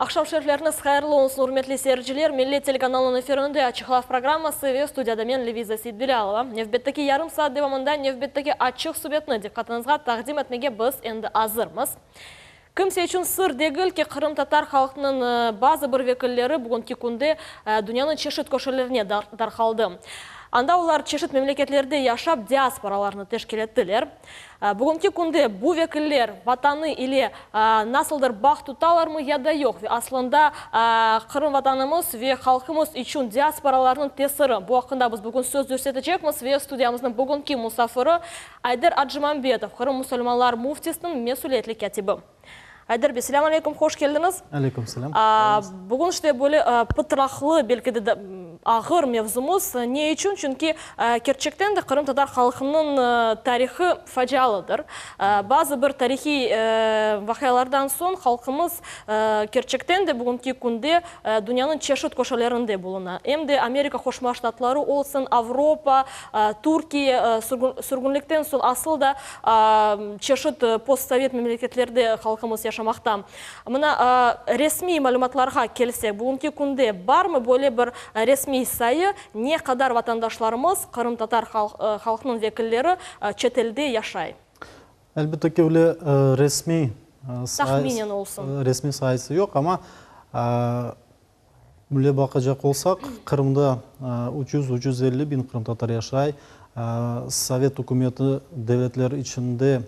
Aqşam şerifleriñiz hayırlı olsun, ürmetli seyirciler! Millet telekanalınıñ efirinde Açıq laf programması ve studiyada men, Leviza Seytbilâlova. Nevbetteki yarım saat devamında nevbetteki açıq subetni diqqatıñızğa taqdim etmege biz endi azırmız. Kimse içün sır degil ki, qırımtatar halqınıñ bazı bir vekilleri bugünki künde dünyanıñ çeşit köşelerine darqaldı. Anda olar çeşit memleketlerde yaşap, diasporalarnı teşkil ettiler. Bugünki künde bu vekiller Vatanı ile nasıldır bağ tutalarmı ya da yoq ve aslında Qırım Vatanımız ve halqımız içün diasporalarnıñ tesiri, bu aqqında biz bugün söz yürsetecekmiz ve studiyamıznıñ bugünki musafiri Ayder Acimambetov, Qırım musulmanlar müftisiniñ mesüliyetli kâtibi. Ayder bey, selâm aleyküm, hoş keldiñiz. Aleyküm selâm. Bugün işte böyle pıtraqlı, belki de ağır mevzumız. Ne içün? Çünki kerçekten de qırımtatar halqınıñ tarihı facialıdır. Bazı bir tarihiy vaqialardan soñ halqımız kerçekten de bugünki künde dünyanıñ çeşit köşelerinde buluna. Em de Amerika Qoşma Ştatları olsun, Avropa, Türkiye, sürgünlikten soñ asıl da çeşit postsovet memleketlerde halqımız yaşamaqta. Mına, resmiy malümatlarğa kelsek, bugünki künde barmı böyle bir resmiy sayı, ne qadar vatandaşlarımız, qırımtatar halqınıñ vekilleri çetelde yaşay? Elbette ki, öyle resmiy resmiy sayısı yoq, amma Böyle baqacaq olsaq, Qırımda üç yüz, 350 biñ qırımtatar yaşay. Sovet ükümeti devletleri içinde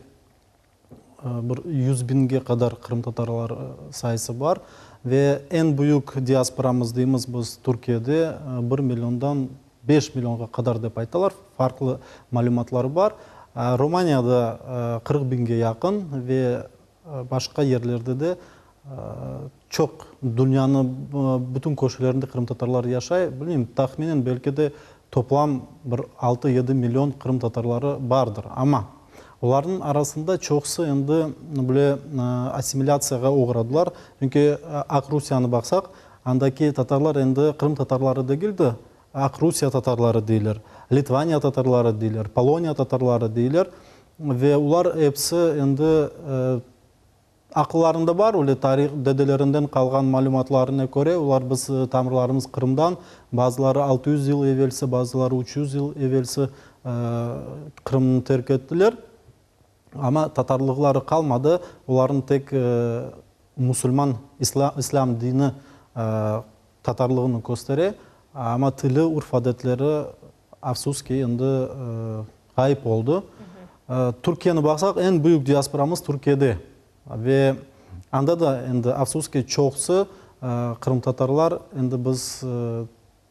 bir 100 biñge qadar qırımtatarlar sayısı bar. Ve eñ büyük diasporamız deymiz biz Türkiyede, bir milliondan beş millionğa qadar dep aytalar, farqlı malümatlar bar. Romaniyada 40 biñge yaqın ve Başqa yerlerde de çoq, dünyanı bütün köşelerinde qırımtatarlar yaşay. Bilmeyim, tahminen belki de toplam bir altı-yedi million qırımtatarları bardır. Amma olarnıñ arasında çoqusı endi böyle assimilâtsiyağa oğradılar. Çünki Aqrusiyanı baqsaq, andaki tatarlar endi qırımtatarları degil de, Aqrusiya tatarları deyler, Litvaniya tatarları deyler, Poloniya tatarları deyler. Ve olar episi endi aqıllarında bar, öyle tarih, dedelerinden qalğan malümatlarına köre, olar biz tamırlarımız Qırımdan, bazıları 600 yıl evelsi, bazıları 300 yıl evelsi Qırımnı terk ettiler. Amma tatarlıqları qalmadı, olarnıñ tek musulman, islâm dini tatarlığını köstere, amma tili, urf-adetleri, afsus ki, endi ğayıp oldı. Türkiyeni baqsaq, eñ büyük diasporamız Türkiyede ve anda da endi, afsus ki, çoqusı qırımtatarlar, endi biz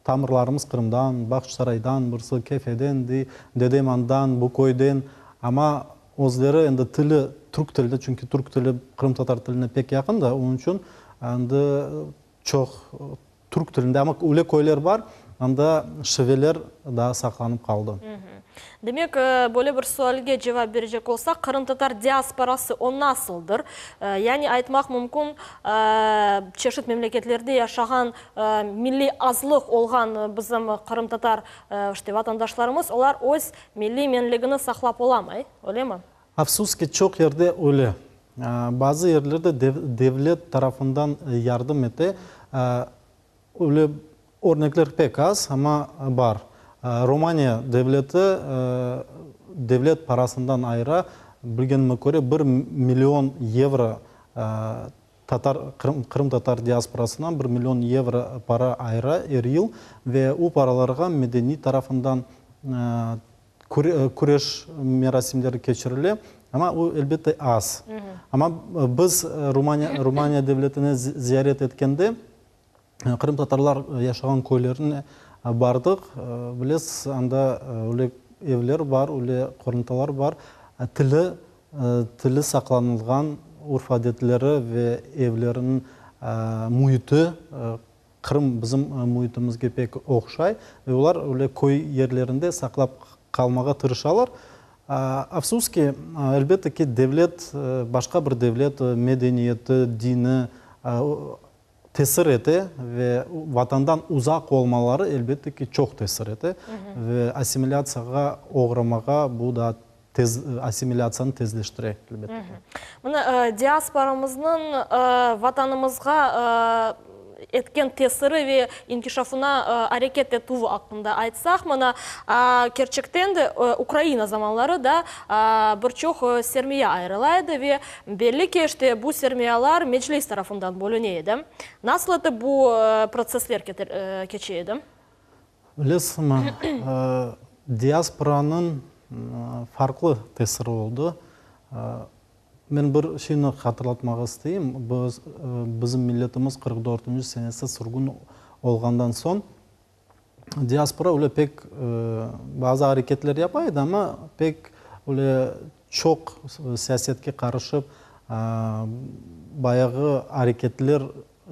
tamırlarımız Qırımdan, Bağçasaraydan, birisi Kefeden dey, dedem andan, bu köyden, amma özleri endi tili türk tilde, çünki türk tili qırımtatar tiline pek yaqın da, onıñ içün endi Çoq türk tilinde, amma öyle köyler bar, anda şiveler daa saqlanıp qaldı. Demek, böyle bir sualge cevap berecek olsaq, qırımtatar diasporası o nasıldır? Yani aytmaq mümkün, çeşit memleketlerde yaşağan milliy azlıq olğan bizim qırımtatar işte vatandaşlarımız, olar öz milliy menligini saqlap olamay, öylemi? Afsus ki, çoq yerde öyle. Bazı yerlerde devlet tarafından yardım ete. Öyle örnekler pek az, amma bar. Romaniya devleti devlet parasından ayıra, bilgenime köre, bir million yevro tatar, qırımtatar diasporasına bir million yevro para ayıra er yıl ve o paralarğa medeniy tarafından Küreş merasimleri keçirile, amma o, elbette, az. Amma biz Rumaniya Rumaniya devletini ziyaret etkende, qırımtatarlar yaşağan köylerine bardıq. Bilesiz, anda öyle evler bar, öyle qorantalar bar, tili tili saqlanılğan, urf-adetleri ve evleriniñ müiti Qırım bizim müitimizge pek oqşay ve olar öyle köy yerlerinde saqlap qalmağa tırışalar. Afsus ki, elbette ki, devlet, başqa bir devlet medeniyeti, dini tesir ete ve vatandan uzaq olmaları, elbette ki, çoq tesir ete ve assimilâtsiyağa oğramağa bu da. Tez, assimilâtsiyanı tezleştire, elbette ki. Mına, diasporamıznıñ Vatanımızğa etken tesiri ve inkişafına areket etüvi aqqında aytsaq, mına, kerçekten de, Ukraina zamanları da bir çoq sermiya ayırıla edi ve belli ki, işte, bu sermiyalar Meclis tarafından bölüne edi. Nasıl etip bu protsessler keçe edi? Bilesiñmi, diasporanıñ farqlı tesiri oldı. Men bir şeyni hatırlatmağa isteyim, biz, bizim milletimiz 44-nci senesi sürgün olğandan soñ, diaspora öyle pek bazı areketler yapa edi, amma pek öyle çoq siyasetke qarışıp, bayağı areketler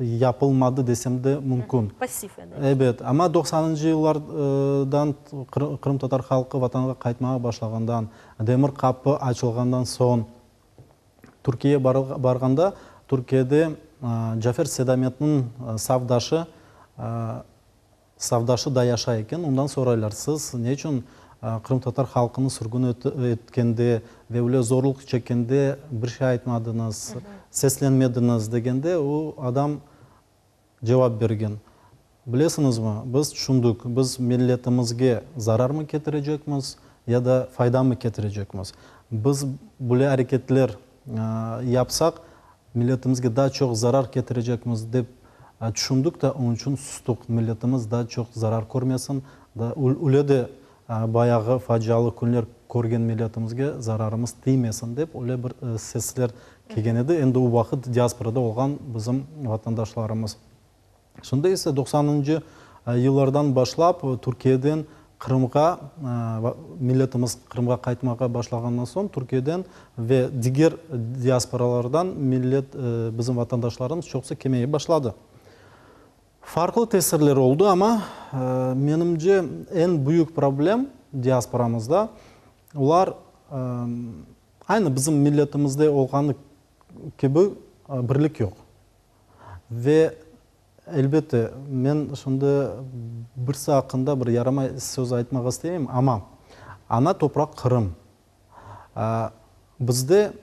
yapılmadı desem de mümkün. Passiv edi. Ebet, amma doqsanıncı yıllardan qırımtatar halqı Vatanğa qaytmağa başlağandan, demir qapı açılğandan soñ Türkiyege barğanda, Türkiyede Cafer Seydametniñ safdaşı Safdaşı da yaşay eken, ondan soraylar, siz ne içün qırımtatar halqını sürgün etkende ve öyle zorluq çekkende bir şey aytmadıñız, seslenmediñiz degende, o adam cevap bergen, Bilesiñizmi, biz tüşündik, biz milletimizge zararmı ketirecekmiz ya da faydamı ketirecekmiz? Biz böyle areketler yapsaq, Milletimizge daa çoq zarar ketirecekmiz dep tüşündik de, onıñ içün sustıq. Milletimiz daa çoq zarar körmesin, öyle de bayağı facialı künler körgen milletimizge zararımız tiymesin dep öyle bir sesler kelgen edi. Endi o vaqıt diasporada olğan bizim vatandaşlarımız. Şimdi ise doqsanıncı yıllardan başlap Türkiyeden Qırımğa, milletimiz Qırımğa qaytmağa başlağandan soñ Türkiyeden ve diger diasporalardan millet, bizim vatandaşlarımız çoqusı kelmege başladı. Farqlı tesirler oldı, amma menimce eñ büyük problem diasporamızda, olar aynı bizim milletimizde olğanı kibi birlik yoq. Ve, elbette, men şimdi birisi aqqında bir yaramay söz aytmağa istemeyim, amma ana topraq Qırım. Bizde,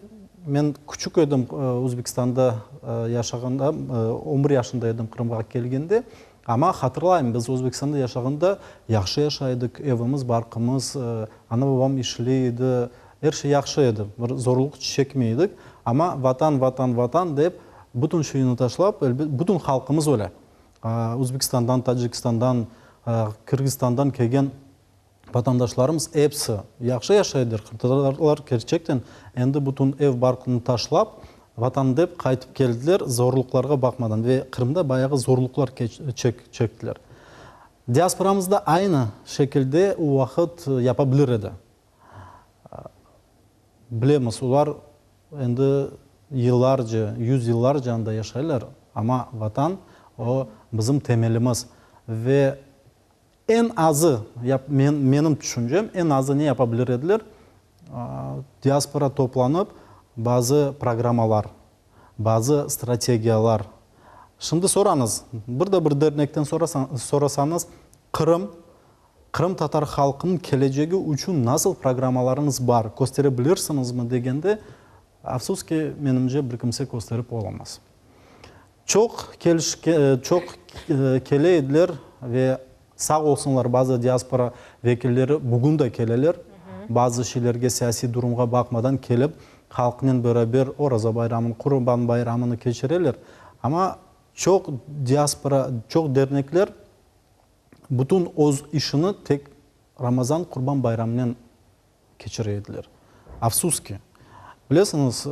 men küçük edim Özbekistanda yaşağanda, on bir yaşında edim Qırımğa kelgende, amma hatırlayım, biz Özbekistanda yaşağanda yahşı yaşay edik, evimiz, barqımız, ana-babam işley edi, Er şey yahşı edi, bir zorluq çekmey edik, amma Vatan, Vatan, Vatan dep bütün şeyni taşlap, elbet, bütün halqımız öyle, Özbekistandan, Tacikistandan, Kirgizistandan kelgen vatandaşlarımız episi yahşı yaşaydır. Qırımtatarlar kerçekten endi bütün ev-barqını taşlap, Vatan dep qaytıp keldiler, zorluqlarğa baqmadan ve Qırımda bayağı zorluqlar çektiler. Diasporamız da aynı şekilde o vaqıt yapa bilir edi. Bilemiz, olar endi yıllarca, yüz yıllarca anda yaşaylar, amma Vatan, o, bizim temelimiz. Ve eñ azı, menim tüşüncem, eñ azı ne yapa bilir ediler? Diaspora toplanıp, bazı programmalar, bazı strategiyalar. Şimdi sorañız, bir de bir dernekten sorasañız, Qırım Qırımtatar halqınıñ kelecegi içün nasıl programmalarıñız bar, köstere bilirsiñizmi degende, afsus ki, menimce, bir kimse kösterip olamaz. Çoq çoq kele ediler ve sağ olsunlar bazı diaspora vekilleri bugün de keleler, bazı şeylerge siyasiy durumğa baqmadan kelip, halqnen beraber Oraza bayramını, Qurban bayramını keçireler. Amma çoq diaspora, çoq dernekler bütün öz işini tek Ramazan Qurban bayramınen keçire ediler. Afsus ki. Bilesiñiz,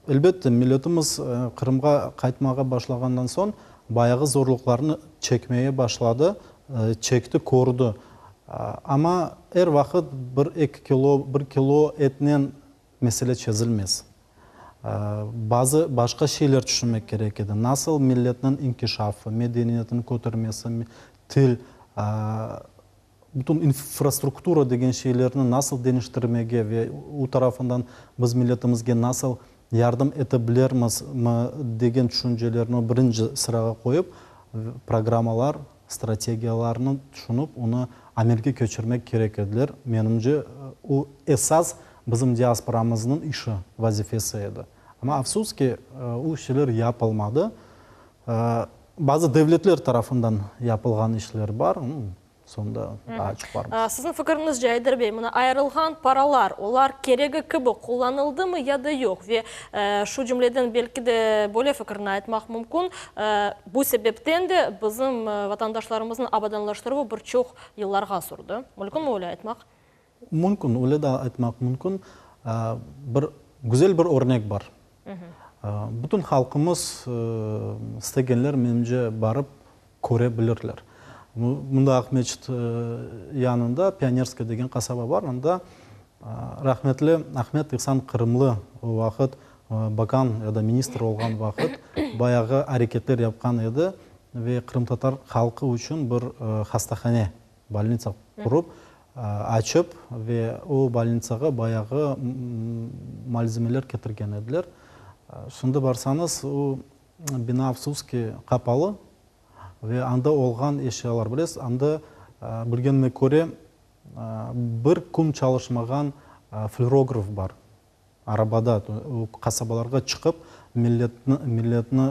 elbette, milletimiz Qırımğa qaytmağa başlağandan soñ bayağı zorluqlarnı çekmeye başladı, çekti, kördi. Amma er vaqıt bir-eki kilo, bir kilo etnen mesele çezilmez. Bazı başqa şeyler tüşünmek kerek edi. Nasıl milletniñ inkişafı, medeniyetiniñ kötermesi, til, bütün infrastruktura degen şeylerni nasıl deñiştirmege ve o tarafından biz milletimizge nasıl yardım ete bilermiz degen tüşüncelerni birinci sırağa qoyıp, programmalar, strategiyalarnı tüşünip, onı amelge keçirmek kerek ediler. Menimce, o esas. bizim diasporamıznıñ işi, vazifesi edi. Amma, afsus ki, o şeyler yapılmadı. Bazı devletler tarafından yapılğan işler bar, soñda daa açıqlarmız. Siziñ fikiriñizce, Ayder bey, mına ayırılğan paralar, olar keregi kibi qullanıldımı ya da yoq? Ve şu cümleden belki de böyle fikirni aytmaq mümkün, bu sebepten de bizim vatandaşlarımıznıñ abadanlaştıruvı bir çoq yıllarğa sürdi. Mülkünmi öyle aytmaq? Mümkün, öyle de aytmaq mümkün. Bir güzel bir örnek bar. Bütün halqımız istegenler, menimce, barıp köre bilirler. Mında Aqmeçit yanında Pionerskoye degen qasaba bar, anda rahmetli Ahmet İhsan Qırımlı o vaqıt bakan ya da ministr olğan vaqıt bayağı areketler yapqan edi ve qırımtatar halqı içün bir hastahane, bolnitsa qurıp, açıp ve o bolnitsağa bayağı malzemeler ketirgen ediler. Şimdi barsañız, o bina, afsus ki, qapalı ve anda olğan eşyalar, bilesiz, anda, bilgenime köre, bir kün çalışmağan flürograf bar. Arabada qasabalarğa çıqıp, milletni, milletni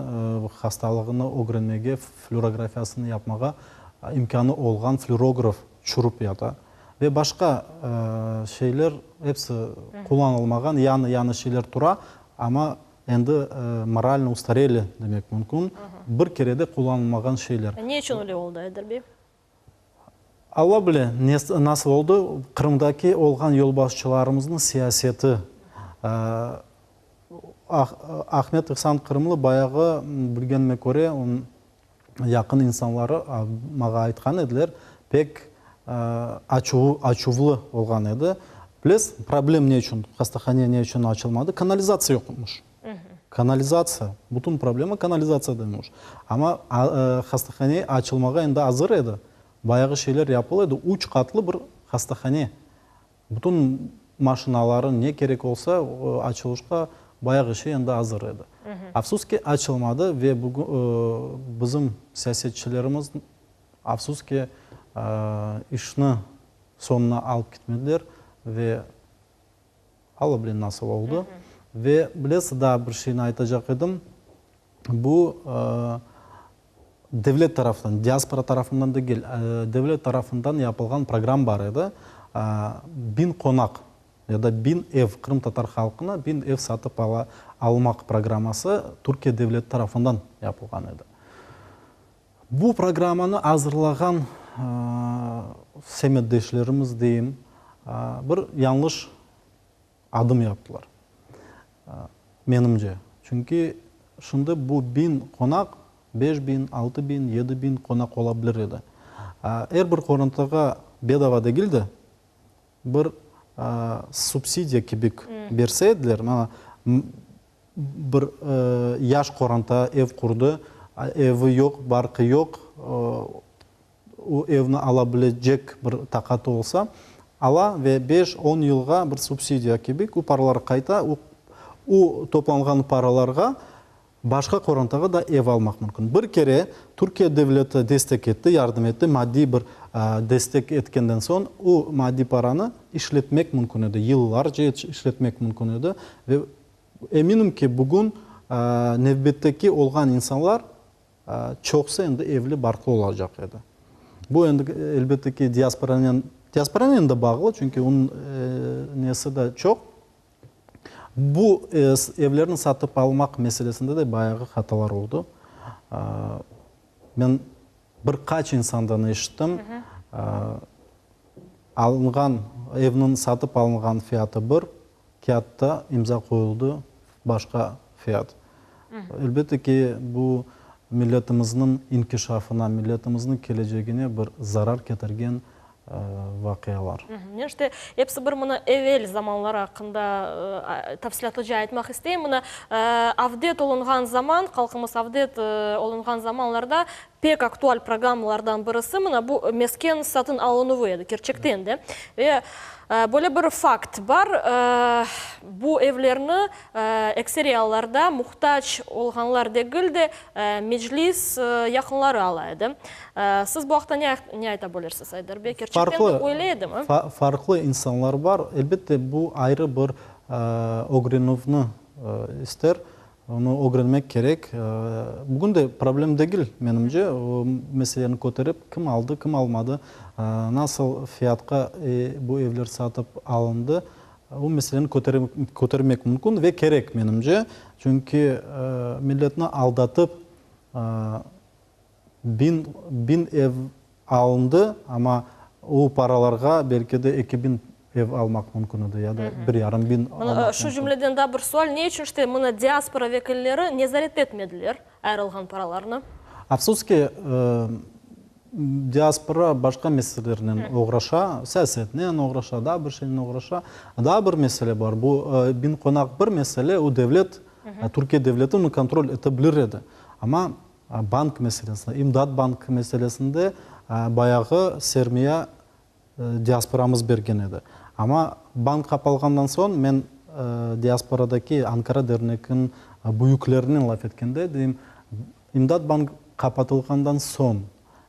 hastalığını ögrenmege, flürografiyasını yapmağa imkânı olğan flürograf çürüp yata. Ve başqa şeyler episi qullanılmağan, yañı-yañı şeyler tura, amma endi moralno ustareli demek mümkün, bir kere de qullanılmağan şeyler. Ne içün öyle oldı, Ayder bey? Alla bile, nasıl oldı, Qırımdaki olğan yolbaşçılarımıznıñ siyaseti. Ahmet İhsan Qırımlı bayağı, bilgenime köre, onıñ yaqın insanları maña aytqan ediler, pek açuvlı olğan edi. Bilesiz, problem ne içün, hastahane ne içün açılmadı? Kanalizatsiya yoqmuş. Kanalizatsiya, bütün problema kanalizatsiyada emiş. Amma hastahane açılmağa endi azır edi. Bayağı şeyler yapıla edi. Üç qatlı bir hastahane. Bütün maşinaları, ne kerek olsa, açılışqa bayağı şey endi azır edi. Afsus ki, açılmadı ve bugün bizim siyasetçilerimiz, afsus ki, işni soñuna alıp ketmediler ve Alla bile nasıl oldı. Ve bilesiz, daa bir şeyni aytacaq edim. Bu, devlet tarafından, diaspora tarafından degil, devlet tarafından yapılğan program bar edi. Biñ qonaq ya da biñ ev, qırımtatar halqına biñ ev satıp almaq programması Türkiye devleti tarafından yapılğan edi. Bu programmanı azırlağan semetdeşlerimiz deyim, bir yañlış adım yaptılar, menimce. Çünki şimdi bu biñ qonaq 5000, 6000, 7000 qonaq ola bilir edi. Er bir qorantağa bedava degil de, bir subsidiya kibik berse ediler, mana, Bir yaş qoranta ev qurdı, evi yoq, barqı yoq, o evni ala bilecek bir taqatı olsa, ala ve beş, on yılğa bir subsidiya kibi o paralar qayta, o toplanğan paralarğa başqa qorantağa da ev almaq mümkün. Bir kere Türkiye devleti destek etti, yardım etti, maddiy bir destek etkenden soñ o maddiy paranı işletmek mümkün edi, yıllarca işletmek mümkün edi ve Eminim ki, bugün nevbetteki olğan insanlar çoqusı endi evli-barqlı olacaq edi. Bu endi, elbette ki, diasporanen, diasporanen de bağlı, çünki onıñ nesi de çoq. Bu evlerni satıp almaq meselesinde de bayağı hatalar oldı. Men bir qaç insandan eşittim, alınğan, evniñ satıp alınğan fiyatı bir, Kâğıtta imza qoyuldı, başqa fiyat. Elbette ki, bu milletimizniñ inkişafına, milletimizniñ kelecegine bir zarar ketirgen vaqialar. Men işte episi bir mına evel zamanlar aqqında tafsilâtlıca aytmaq isteyim. Mına avdet olunğan zaman, halqımız avdet olunğan zamanlarda. Pek aktual programmalardan birisi mına bu mesken satın alınuvı edi, kerçekten de. Ve böyle bir fakt bar, bu evlerni ekseriy allarda muhtac olğanlar degil de, Meclis yaqınları ala edi. Siz bu aqta ne ayta bilirsiz, Ayder bey? Kerçekten de öyle edimi? Farqlı insanlar bar. Elbette, bu ayrı bir ögrenüvni ister. Onı ögrenmek kerek. Bugün de problem degil, menimce, o meseleni köterip, kim aldı, kim almadı, nasıl fiyatqa bu evler satıp alındı, o meseleni kötermek mümkün ve kerek, menimce. Çünki milletni aldatıp, Biñ ev alındı, amma o paralarğa belki de 2000 ev almaq mümkün edi, ya da bir yarım biñ almaq mümkün. Şu cümleden daa bir sual, ne içün işte mına diaspora vekilleri nezaret etmediler ayırılğan paralarnı? Afsus ki, diaspora başqa meselelernen oğraşa, siyasetnen oğraşa, daa bir şeynen oğraşa. Daa bir mesele bar, bu biñ qonaq bir mesele, o devlet, Türkiye devleti onı kontrol ete bilir edi. Amma Bank meselesinde, İmdat bank meselesinde bayağı sermiya diasporamız bergen edi. Amma bank qapalğandan soñ men diasporadaki Ankara derneginiñ büyüklerinen laf etkende deyim, İmdat bank qapatılğandan soñ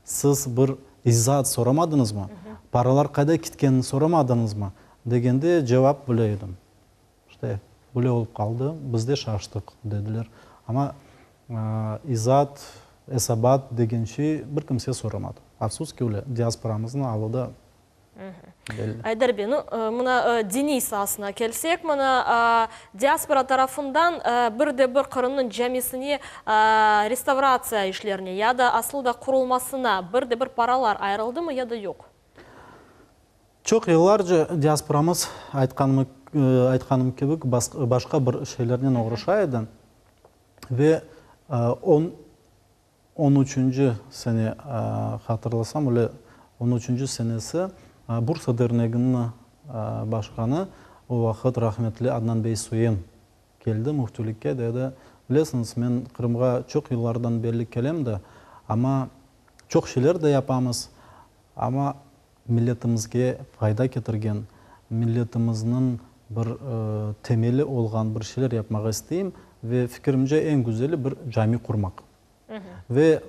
siz bir izaat soramadıñızmı? Paralar qayda ketkenini soramadıñızmı? degende cevap bile edim. İşte, böyle olıp qaldı, biz de şaştıq, dediler. Amma izaat, esabat degen şey bir kimse soramadı. Afsus ki, öyle, diasporamıznıñ alı da belli. Ayder bey, nu, mına diniy saasına kelsek, mına diaspora tarafından bir de bir Qırımnıñ camisine restavratsiya işlerine ya da aslı da qurulmasına bir de bir paralar ayırıldımı ya da yoq? Çoq yıllarca diasporamız, aytqanım kibi, başqa bir şeylernen oğraşa edi ve on, on üçünci sene, hatırlasam, öyle on üçünci senesi Bursa derneginiñ başqanı, o vaqıt rahmetli Adnan bey Suyen keldi müftülikke, dedi, Bilesiñiz, men Qırımğa çoq yıllardan berli kelem de, amma çoq şeyler de yapamız, amma milletimizge fayda ketirgen, milletimizniñ bir temeli olğan bir şeyler yapmağa isteyim ve fikirimce eñ güzeli bir cami qurmaq. Ve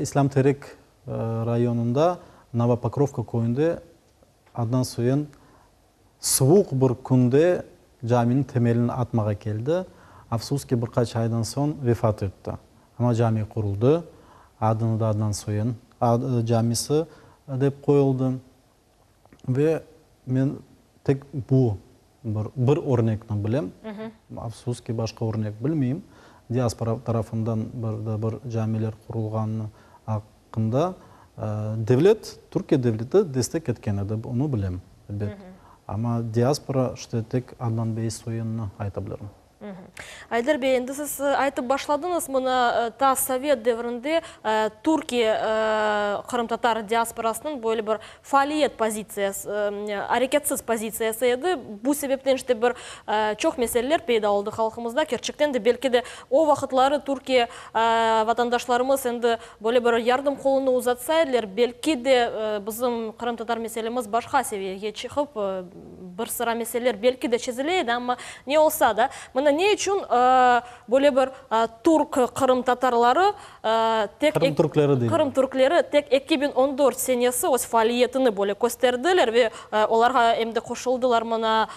İslâm Terek rayonında Novopokrovka köyünde Adnan Süyen suvuq bir künde caminiñ temelini atmağa keldi. Afsus ki, bir qaç aydan soñ vefat etti. Amma cami quruldı, adını da Adnan Süyen camisi dep qoyuldı. Ve men tek bu bir bir örnekni bilem. Afsus ki, başqa örnek bilmeyim. Diaspora tarafından bir de bir camiler qurulğanı aqqında devlet, Türkiye devleti destek etken edi, onı bilem, elbet. Amma diaspora, işte, tek Adnan bey Soyunni ayta bilirim. Ayder bey, endi siz aytıp başladıñız, mına ta sovet devrinde Türkiye qırımtatar diasporasınıñ böyle bir faaliyet pozitsiyası, areketsiz pozitsiyası edi. Bu sebepten işte bir çoq meseleler peyda oldı halqımızda. Kerçekten de, belki de o vaqıtları Türkiye vatandaşlarımız endi böyle bir yardım qolunı uzatsa ediler, belki de bizim qırımtatar meselemiz başqa seviyege çıqıp, Bir sıra meseleler belki de çezile edi, amma ne olsa da, mına ne içün böyle bir türk qırımtatarları tek Qırım türkleri deyler. Qırım türkleri tek 2014 senesi öz faaliyetini böyle kösterdiler ve olarğa em de qoşuldılar mına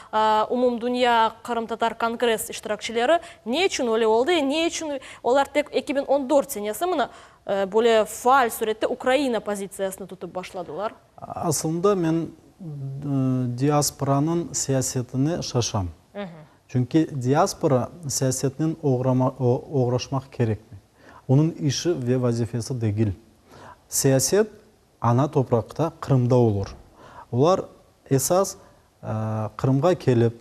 Umumdünya qırımtatar kongress iştirakçileri. Ne içün öyle oldı ve ne içün olar tek 2014 senesi mına böyle faal sürette Ukraina pozitsiyasını tutıp başladılar? Asılında men diasporanıñ siyasetine şaşam. Çünki diaspora siyasetnen oğraşmaq kerekmey. Onıñ işi ve vazifesi degil. Siyaset ana topraqta, Qırımda olur. Olar esas Qırımğa kelip,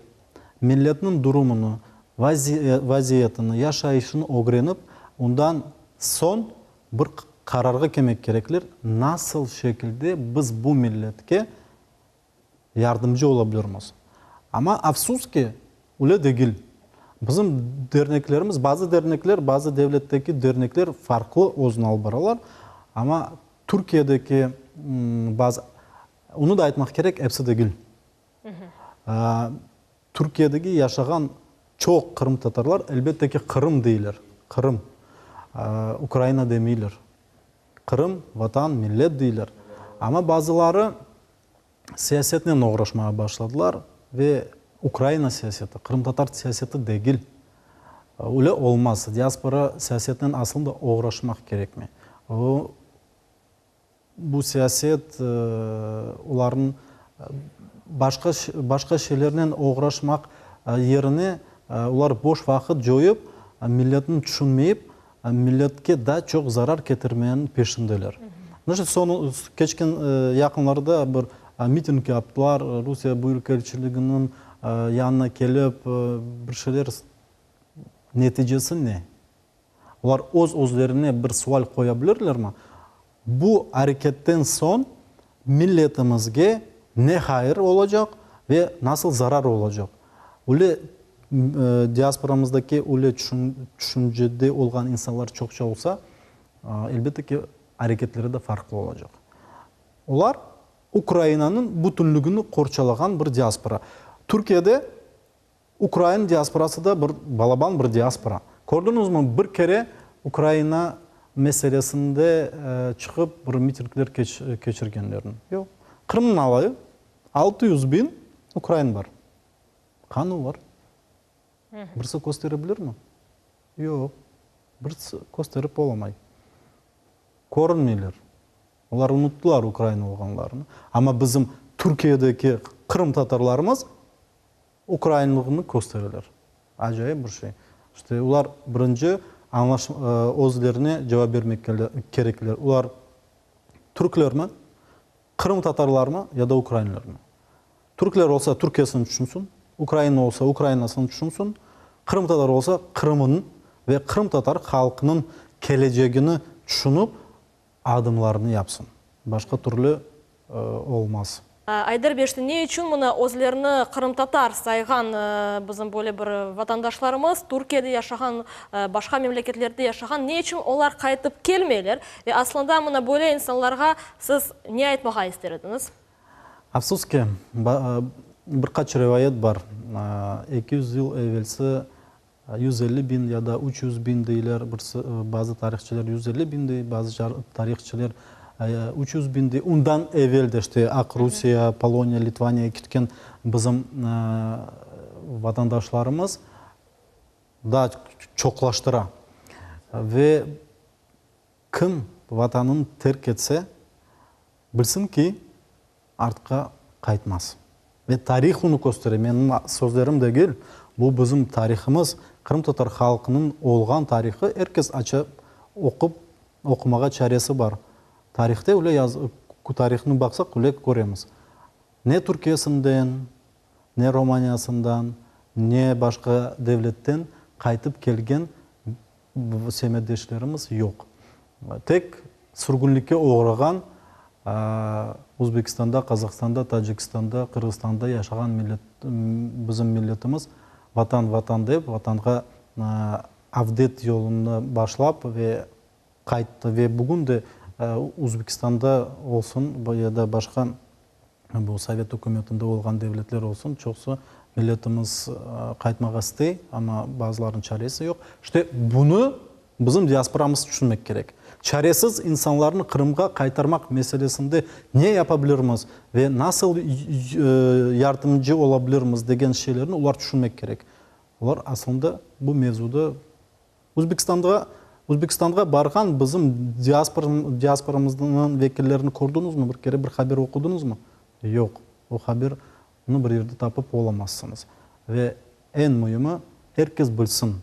milletniñ durumını, vaziyetini, yaşayışını ögrenip, ondan soñ Bir qararğa kelmek kerekler, nasıl şekilde biz bu milletke yardımcı ola bilirmiz. Amma, afsus ki, öyle degil. Bizim derneklerimiz, bazı dernekler, bazı devletteki dernekler farqlı özüni alıp baralar. Amma Türkiyedeki bazı, onı da aytmaq kerek, episi degil. Türkiyedeki yaşağan çoq qırımtatarlar, elbette ki, Qırım deyler, Qırım, Ukraina demeyler. Qırım, Vatan, millet deyler. Amma bazıları siyasetnen oğraşmağa başladılar ve Ukraina siyaseti, qırımtatar siyaseti degil. Öyle olmaz. Diaspora siyasetnen aslında oğraşmaq kerekmey. O, bu siyaset olarnıñ başqa, başqa şeylernen oğraşmaq yerine olar boş vaqıt coyıp, milletni tüşünmeyip, milletke daa çoq zarar ketirmeniñ peşindeler. Soñu, keçken yaqınlarda bir miting yaptılar, Rusiye Büyükelçiliginiñ yanına kelip, bir şeyler, neticesi ne? Olar öz-özlerine bir sual qoya bilirlermi? Bu areketten soñ milletimizge ne hayır olacaq ve nasıl zarar olacaq? Öyle diasporamızdaki öyle tüşüncede olğan insanlar çoqça olsa, elbette ki, areketleri de farqlı olacaq. Olar Ukrainanıñ bütünligini qorçalağan bir diaspora. Türkiyede Ukrain diasporası da bir balaban bir diaspora. Kördiñizmi, bir kere Ukraina meselesinde çıqıp bir mitingler keçirgenlerini? Yoq. Qırımnıñ alayı 600 biñ ukrain bar. Qanı olar? Birisi köstere bilirmi? Yoq. Birisi kösterip olamay. Körünmeyler. Olar unuttılar ukrain olğanlarını. Amma bizim Türkiyedeki qırımtatarlarımız ukrainlığını köstereler. Acayip bir şey. İşte, olar birinci añlaş, özlerine cevap bermek kerekler. Olar türklermi, qırımtatarlarmı ya da ukrainlermi? Türkler olsa, Türkiyesini tüşünsin, ukrain olsa, Ukrainasını tüşünsin, qırımtatar olsa, Qırımın ve qırımtatar halqınıñ kelecegini tüşünip, adımlarını yapsın. Başqa türlü olmaz. Ayder Beşti, ne içün mına özlerini qırımtatar sayğan bizim böyle bir vatandaşlarımız, Türkiyede yaşağan, başqa memleketlerde yaşağan, ne içün olar qaytıp kelmeyler ve aslında mına böyle insanlarğa siz ne aytmağa ister ediñiz? Afsus ki, bir qaç rivayet bar. 200 yıl evelsi 150 biñ ya da 300 biñ deyler, birisi, bazı tarihçiler 150 biñ dey, bazı tarihçiler 300 biñ dey. Ondan evel de işte Aqrusiye, Poloniya, Litvaniya ketken bizim vatandaşlarımız daa çoqlaştıra. Ve kim Vatanını terk etse, bilsin ki, artqa qaytmaz. Ve tarih onı köstere, menim sözlerim degil, bu bizim tarihımız, qırımtatar halqınıñ olğan tarihı, er kes açıp oqup, oqumağa çaresi bar. Tarihte öyle yaz, tarihnı baqsaq, öyle köremiz. Ne Türkiyesinden, ne Romaniyasından, ne başqa devletten qaytıp kelgen Semetdeşlerimiz yoq. Tek sürgünlikke oğrağan Özbekistanda, Qazahstanda, Tacikistanda, Qırğızstanda yaşağan millet, bizim milletimiz Vatan, Vatan dep, Vatanğa avdet yolunı başlap ve qayttı. Ve bugün de Özbekistanda olsun ya da başqa Bu sovet ükümetinde olğan devletler olsun, çoqusı milletimiz qaytmağa istey, amma bazılarınıñ çaresi yoq. İşte, bunı bizim diasporamız tüşünmek kerek. Çaresiz insanlarnı Qırımğa qaytarmaq meselesinde ne yapa bilirmiz ve nasıl yardımcı ola bilirmiz degen şeylerni olar tüşünmek kerek. Olar aslında bu mevzuda Özbekistanğa Özbekistanğa barğan bizim diasporamıznıñ vekillerini kördiñizmi? Bir kere bir haber oqudıñızmı? Yoq. O haberni bir yerde tapıp olamazsıñız. Ve eñ müimi, er kes bilsin,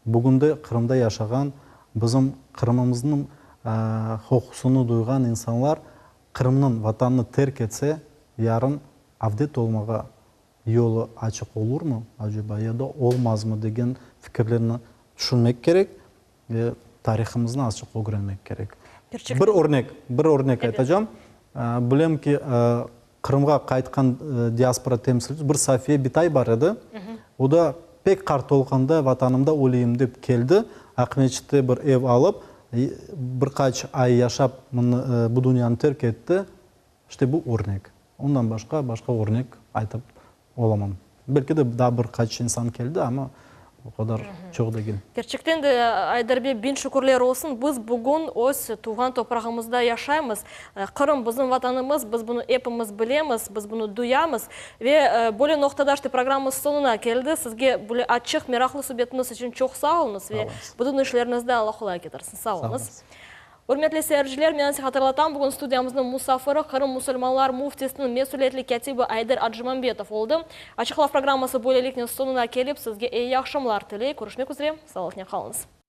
bugünde Qırımda yaşağan, bizim Qırımımıznıñ qoqusını duyğan insanlar Qırımnıñ, Vatannı terk etse, yarın avdet olmağa yolu açıq olurmı, aceba, ya da olmazmı degen fikirlerni tüşünmek kerek ve tarihımıznı azçıq ögrenmek kerek. Bir örnek, bir örnek aytacam. Bilem ki, Qırımğa qaytqan diaspora temsilcisi bir Safiye bitay bar edi. O da pek qart olğanda Vatanımda öleyim dep keldi, Aqmescitte bir ev alıp. bir qaç ay yaşap bu dünyanı terk etti, işte bu örnek. Ondan başqa, başqa örnek aytıp olamam. Belki de daa bir qaç insan keldi, amma o qadar çoq degil. Kerçekten de, Ayder bey, biñ şükürler olsun, biz bugün öz tuvğan toprağımızda yaşaymız. Qırım bizim Vatanımız, biz bunı epimiz bilemiz, biz bunı duyamız. Ve böyle noqtada işte programmamız soñuna keldi. Sizge böyle açıq, meraqlı subetiñiz içün çoq sağ oluñız ve bütün işleriñizde Alla qolay ketirsin. Sağ oluñız. Ürmetli seyirciler, men size hatırlatam, bugün studiyamıznıñ musafiri Qırım musulmanlar müftisiniñ mesüliyetli kâtibi Ayder Acimambetov oldı. Açıq laf programması böyleliknen soñuna kelip, sizge eyi aqşamlar tiley. Körüşmek üzre, sağlıqnen qalıñız.